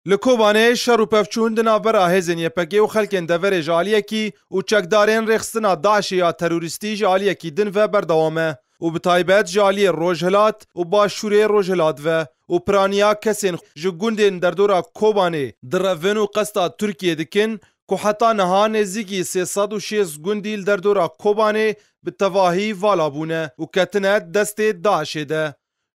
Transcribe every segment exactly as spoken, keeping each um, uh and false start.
Li Kobanê şer û pevçûn di navbera hêzên Y P G û xelkên deverê ji aliyekî û çekdarên rêxistina DAIŞê ya terorîstî ji aliyekî din ve berdewam e û bi taybet ji aliyê rojhilat û başûrê rojhilat ve û piraniya kesên ji gundên derdora Kobanê direvin û qesta Tirkiyê dikin ku heta niha nêzîkî sê sed û şêst gundî li derdora Kobanê bi tevahî vala bûne û ketine destê DAIŞê de.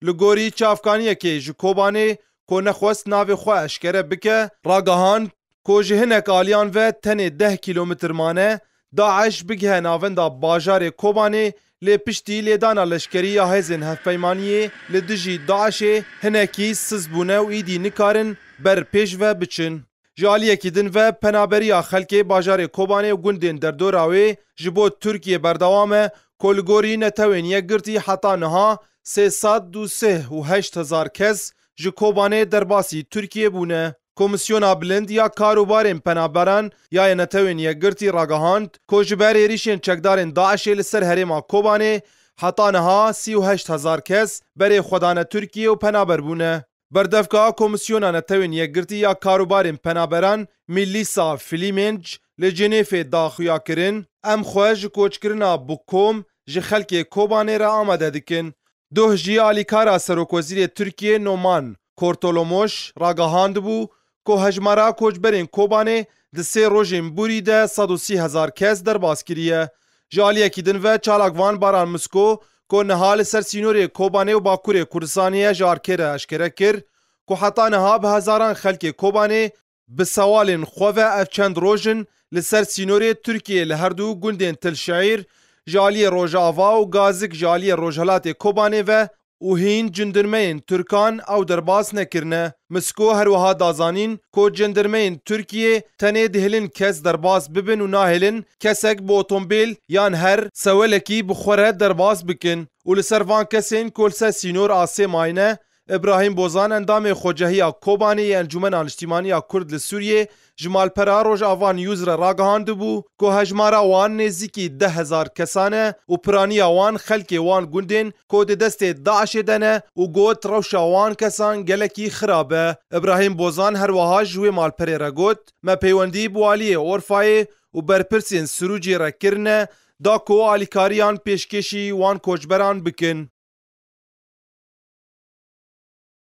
Li gorî çavkaniyekê ji Kobanê ku nexwest navê xwe eşkere bike, ragihand ku ji hinek aliyan ve tenê deh kîlometr mane DAIŞ bigihe navenda bajarê Kobanê, lê piştî lêdana leşkerî ya hêzên hevpeymaniyê li dijî DAIŞê hinekî siz bûne û îdî nikarin ber pêş ve biçin. Ji aliyekî din ve penaberiya xelkê bajarê Kobanê û gundên derdora wê ji bo Tirkiyê berdewam e ku li gorî Netewên Yekgirtî heta niha sê sed û sih û heşt hezar kes ji Kobanê derbasî Tirkiyê bûne. Komîsyona Bilind ya Kar û Barên Penaberan ya yê Netewên Yekgirtî ragihand ku ji ber êrîşên çekdarên DAIŞê li ser herêma Kobanê heta niha sî û heşt hezar kes berê xwe dane Tirkiyê û penaber bûne. Berdevka Komîsyona Netewên Yekgirtî ya Kar û Barên Penaberan Milîsa Filîmenc li Cenêfê da xuyakirin, Em xwe ji koçkirina bi kom ji xelkê Kobanê re amade dikin. Doh jî alîkara Serokwezîrê Tirkiyê Noman Kortolomoş ragihand bû ku hejmara koçberên Kobanê di sê rojên borî de sed û sî hezar kes derbas kiriye. Ji aliyekî din ve çalakvan Baran Misko ku niha li ser sînorê Kobanê û Bakurê Kurdistanê ye ji arkê re eşkere kir ku heta niha bi hezaran xelkê Kobanê bi sewalên xwe ve ev çend roj in li ser sînorê Tirkiyê li her du gundên Til Şeîr ji aliyê rojava û Gazik ji aliyê rojhelatê Kobanê ve û hîn cindirmeyên Tirkan ew derbas nekirine. Misko her wiha da zanîn ku cindirmeyên Tirkiyê tenê dihêlin kes derbas bibin û nahêlin kesek bi otombêl yan her sewelekî bi xwe re derbas bikin û li ser van kesên ku li ser sînor asê mayne, Îbrahîm Bozan, endamê Xwecehiya Kobanê yê Encûmena Niştîmaniya Kurd li Sûriyê, ji malpera Rojava News re ragihandibû ku hejmara wan nêzîkî deh hezar kesan e û piraniya wan xelkê wan gundên ku di destê DAIŞê de ne û got rewşa wan kesan gelekî xirab e. Îbrahîm Bozan her wiha ji wê malperê re got, Me peywendî bi waliyê Orfayê û berpirsên Sirûcê re kirine da ku alîkariyan pêşkêşî wan koçberan bikin.